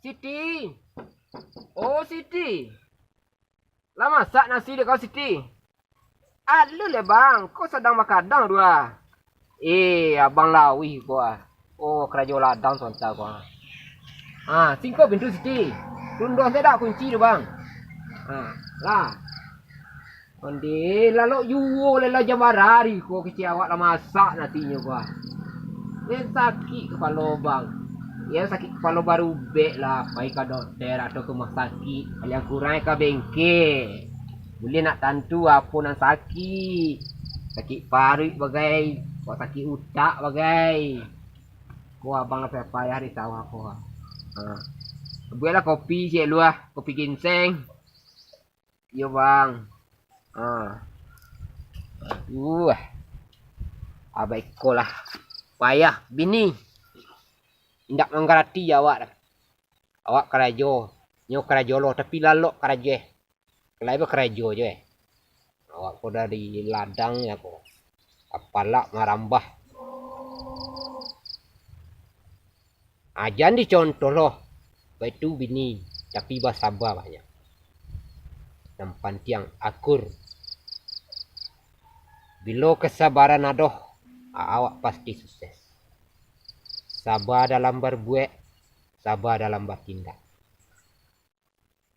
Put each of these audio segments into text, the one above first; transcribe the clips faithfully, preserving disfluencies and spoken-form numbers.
Siti. Oh, Siti. Lah masak nasi dek kau, Siti? Alun lai, Bang. Ko sadang bakadang tu ah. Eh, abang lawih ko ah. Oh, karajo ladang sonta ko ah. Ah, singko pintu, Siti. Tunduang sajo kunci tu, Bang. Ah, lah. Onde, lalok juo lai lah jam bara hari ko, kecek awak lah masak nasinyo ko ah. Nan sakik kapalo, Bang. Nan sakik kapalo barubek lah, pai ka dokter atau ka rumah sakik. Paling kurang ka bengke. Buliah nak tantu apo nan sakik. Sakik paruik bagai, kok sakik utak bagai. Ko abang lah payah di sawah ko ah. Ha. Bueklah kopi ciek lu ah, kopi ginseng. Iyo, Bang. Ah. Aduh. Abah iko lah. Payah, bini. Indak manggarati awak dah. Awak karajo. Nyo karajo lo, tapi lalok karajo eh. Kalai bakarajo jo eh. Awak ko dari ladang ya ko. Kapalak marambah. Ajan dicontoh lo. Baitu bini, tapi basaba banyak. Nan pantiang akur. Bilo kasabaran ado, awak pasti sukses. Saba dalam barbuek, saba dalam batindak.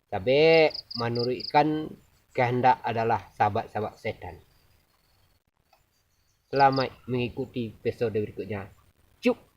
Sabab manuruikkan kahandak adalah sabab-sabab setan. Salamaik mangikuti episode barikutnyo. Cuk.